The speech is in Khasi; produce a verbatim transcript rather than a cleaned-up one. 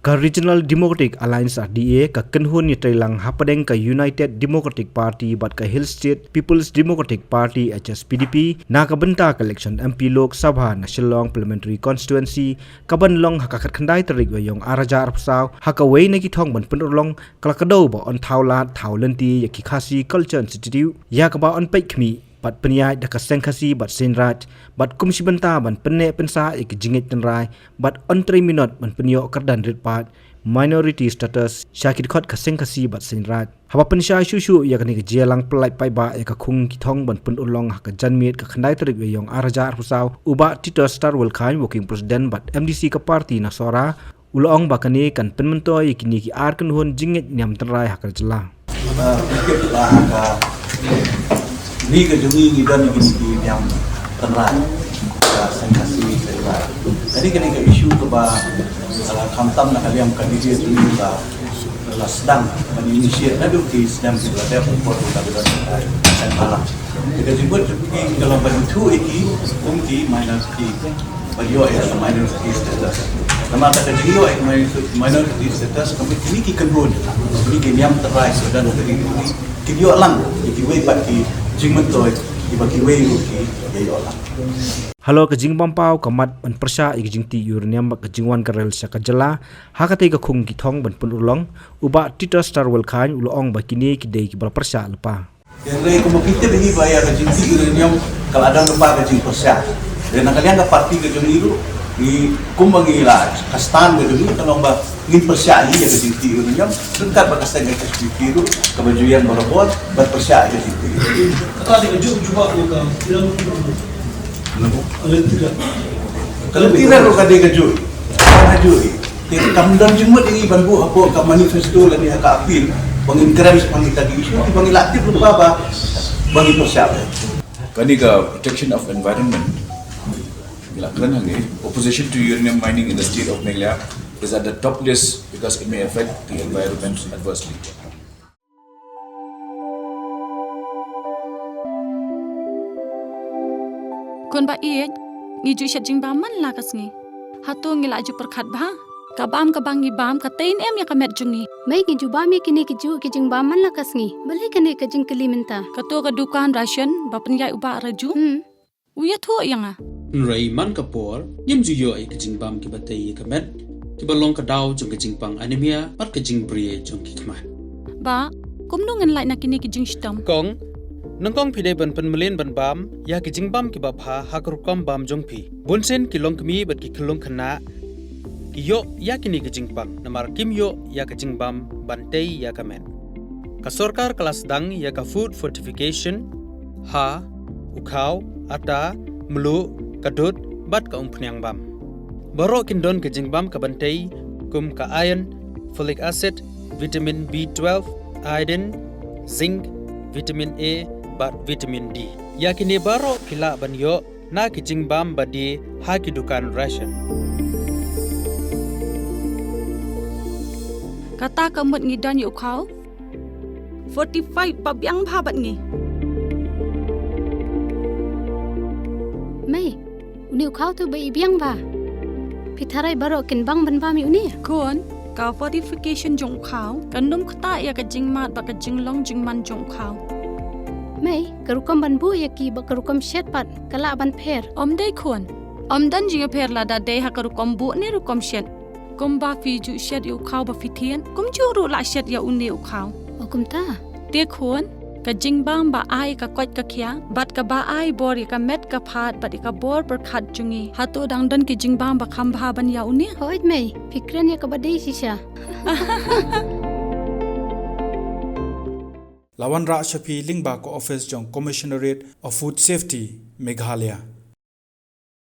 Ka Regional Democratic Alliance, R D A, ka kynhun ïatreilang hapdeng ka United Democratic Party bad ka Hill State People's Democratic Party, H S P D P, na ka bynta ka election M P Lok Sabha na Shillong Parliamentary Constituency, ka ban long ha ka khatkhyndai tarik Naiwieng arhajar arphew saw, ha kawei na ki thong ban pynurlong, ka la kdew ba yn thaw lad thaw lynti ïa ki Khasi Culture Institute, ïa kaba yn peit khmih bad pynïaid da ka Seng Khasi bad Seng Raij, bad kum shi bynta ban pynneh pynsah ïa ki jingngeit tynrai, bad yn trei minot ban pynïoh kyrdan rit paid, minority status, sha ki dkhot ka Seng Khasi bad Seng Raij. Haba pynshai shuh shuh ïa kane ka jingïalang pyllait paidbah ïa ka khung ki thong ban pynurlong ha ka janmiet ka khyndai tarik Naiwieng arhajar arphew saw, u Bah Titos Tarwel Chyne, Working President bad M D C ka party na Sohra, u la ong ba kane kan pynmyntoi ïa kine ki ar kynhun jingngeit niam tynrai ha ka jylla. Ba kit ba ka ni ka jong ngi ngi don ngi ki niam tynrai. Ka Seng Khasi Seng Raij. Kane kane ka issue kaba, ah, khamtam na ka liang ka ni jong ngi ba la sdang ban initiate naduh ki sdang ki la dep report ka dei Seng Balang. Ka jingmut jong ki ka long ban ithuh ïa ki kum ki minority. Ba ïoh ïa ka minority status. Namar kata ka jingïoh ïa ka minority status, ka mut kine ki kynhun, kine ki niam tynrai Sudan ka dei kine ki ïoh lang ïa kiwei pat ki jingmyntoi kiba kiwei ruh ki ïoh lang. Halor ka jingbam paw ka mat ban pyrshah ïa ka jingtih uranium bad ka jingwan ka rel sha ka jylla, ha katei ka khung ki thong ban pynurlong, u Bah Titos Tarwel Chyne u la ong ba kine ki dei kiba la pyrshah lypa. Hynrei kumba phi tip hi ba ïa ka jingtih uranium ka la don lypa ka jingpyrshah. Hynrei na ka liang ka party ka jong ngi ruh, ngi kumba ngi la, ka stand ka jong ngi ka long ba ngin pyrshah hi ïa ka jingtih uranium, ryngkat bad ka seng ka H S P D P ruh kaba ju ïeng barabor ban pyrshah ïa ka jingtih uranium. Kata dei kajuh jubab ko ka, ka lynti rel ruh ka dei kajuh. Ka dei kajuh hi. Te kam don jingmut ïa ngi ban buh hapoh ka manifesto lane ha ka appeal ba ngin kren shaphang kita ki issue kiba ngi la tip lypa ba, ba ngin pyrshah. Kane ka protection of environment ngi la kren hangne, opposition to uranium mining in the state of Meghalaya is at the top list because it may affect the environment adversely. Khun ba ïeit, ngi ju shet jingbam man la ka sngi. Hato ngi la ju pyrkhat bha? Ka bam kaba ngi bam ka tei ne em ïa ka met jong ngi? Mei, ngi ju bam ïa kine ki juh ki jingbam man la ka sngi. Balei kane ka jingkylli mynta? Kato ka dukan ration ba pynïaid u Bah Raju. Hmm. U ïathuh ïa nga. Hynrei man ka por, ngim ju ïoh ïa ki jingbam kiba tei ïa ka met, kiba long ka daw jong ka jingpang anemia, bad ka jingbri jong ki khmat. Bah, kumno ngan lait na kine ki jingshitom? Kong, nyngkong phi dei ban pynmlien ban bam ïa ki jingbam kiba bha ha ka rukom bam jong phi. Bunsien ki longkmie bad ki khyllung khynnah ki ïoh ïa kine ki jingpang namar kim ïoh ïa ka jingbam ban tei ïa ka met. Ka sorkar ka la sdang ïa ka food fortification ha u khaw, ata, mluh, ka dud bad ka umphniang bam. Baroh kin don ka jingbam ka ban tei kum ka iron, folic acid, vitamin B twelve, iodine, zinc, vitamin A bad vitamin D. Ïa kine baroh phi lah ban ïoh na ki jingbam ba die ha ki dukan ration. Kata ka mut ngi don ïa u khaw fortified ba biang bha bad ngi. Mei, une u khaw te ba i biang bha. Phi tharai baroh kin bang ban bam ïa une? Khun, ka fortification jong u khaw kan ym ktah ïa ka jingmad bad ka jinglong jingman jong u khaw. Mei, ka rukom ban buh ïa ki bad ka rukom shet pat ka lah ban pher? Ym dei khun. Ym don jingïapher lada dei ha ka rukom buh ne rukom shet. Kumba phi ju shet ïa u khaw ba phi thied, kumjuh ruh lah shet ïa une u khaw. O kumta. Te khun, ka jingbam ba ai ka koit ka khiah bad kaba ai bor ïa ka met ka phad bad ïa ka bor pyrkhat jong ngi, hato dang don ki jingbam ba kham bha ban ïa une? Hooid mei, phi kren ïa kaba dei shisha. La wanrah sha phi lyngba ka office jong Commissionerate of Food Safety, Meghalaya.